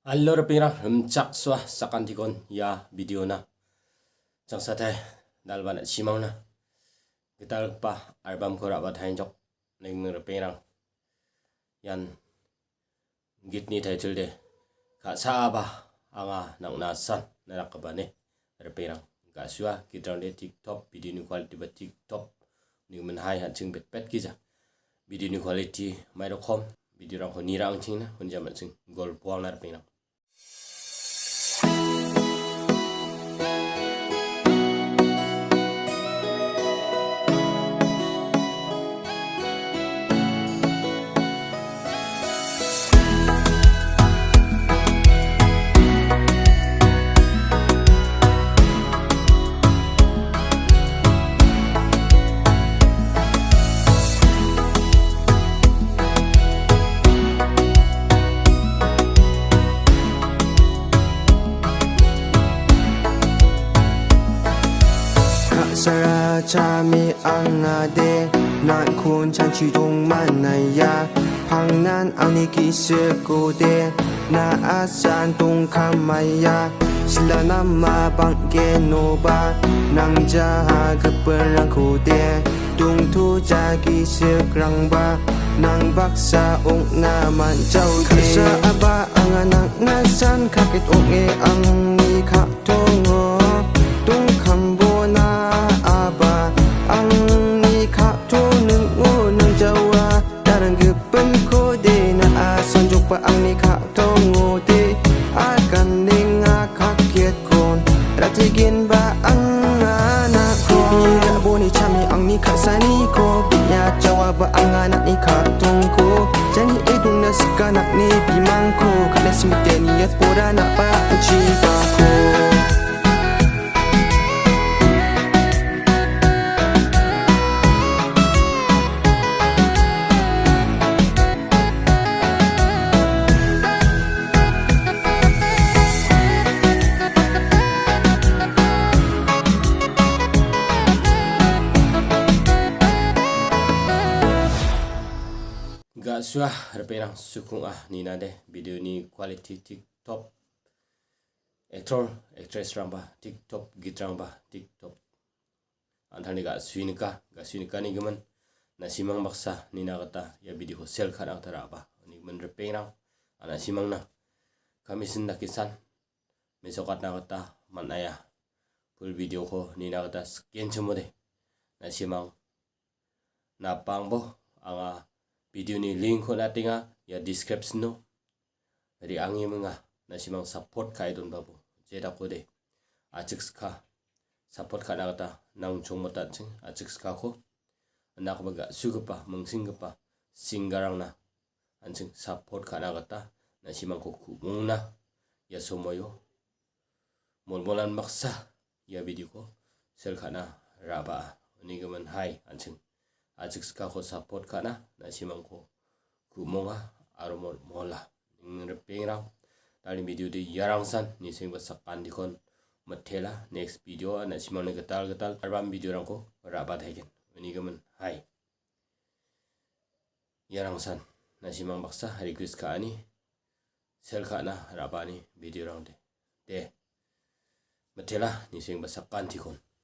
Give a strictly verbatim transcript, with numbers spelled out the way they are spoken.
Allo ripengrang rimchaksoa sakantikon ia videona. Changsatai dalbana chimangna gitalgipa albumko rabataenjok nengming ripengrang. Ian gitni title de ka·saaba anga nang·na san narakgipane ripengrang. Ga·sua gitrangde TikTok videoni quality ba TikTok nigimin hai an·ching betbet gija. Videoni quality mairokom videorangko nirangchingna hunjam an·ching golpoalna ripengrang. Ka·sara chami angade, nang·kon chanchi dongmanaya. Pangnan angni gisikode, na·asan dongkamaya. Silanama bang·genoba, nangja gipinrangkode, dongtoja gisikrangba, nang baksa ong·na man·jaode. Ka·saaba anga nang·na san kakit ong·e angni ka·tongo. Dongkambona aba angni ka·toningo nangjawa. Darang gipinko de na·a sanjokba angni ka·tongode. Agan ninga kakiatkon ratigenba anga nako. Ina boni chami angni ka·saniko, bia jawaba anga nang·ni ka·tongko. Jani edongna sika nang·ni bimangko, ka·na simiteni yatpora na·ba jibako. Ga·sua ripengrang sukung·a ninade videoni quality TikTok actor, actress-rangba, TikTok gitrangba, TikTok an·tangni ga·sui nika, ga·sui nikani gimin, na·simang baksa nina gita ia videoko sel ka·na gita ra·ba. Uni gimin ripengrang, na·simangna commission dakesan mesokatna gita man·aia. Full videoko nina gita sikenchimode. Na·simang napangbo anga videoni linkko on·atenga ia descriptiono. Re·angeminga, na·simang support ka·e donbabo. Jedakode, a·chik sika support ka·na gita nang chongmota an·ching a·chik sikako, nakoba ga·sugipa, mingsinggipa singerrangna an·ching support ka·na gita na·simangko ku·mongna ia somoio molmolan baksa ia videoko sel ka·na ra·baa. Uni gimin hai an·ching a·chik sikako support ka·na na·simangko ku·monga aro mol-, mola. Ning ripengrang, dalni videode iarangsan, nisengba sakantiko mitela. Next video na·simangni gital gital album videorangko ra·bataigen. Uni gimin hai. Iarangsan, na·simang baksa request ka·ani, sel ka·na ra·bani videorangde. De, mitela, nisengba sakantikon.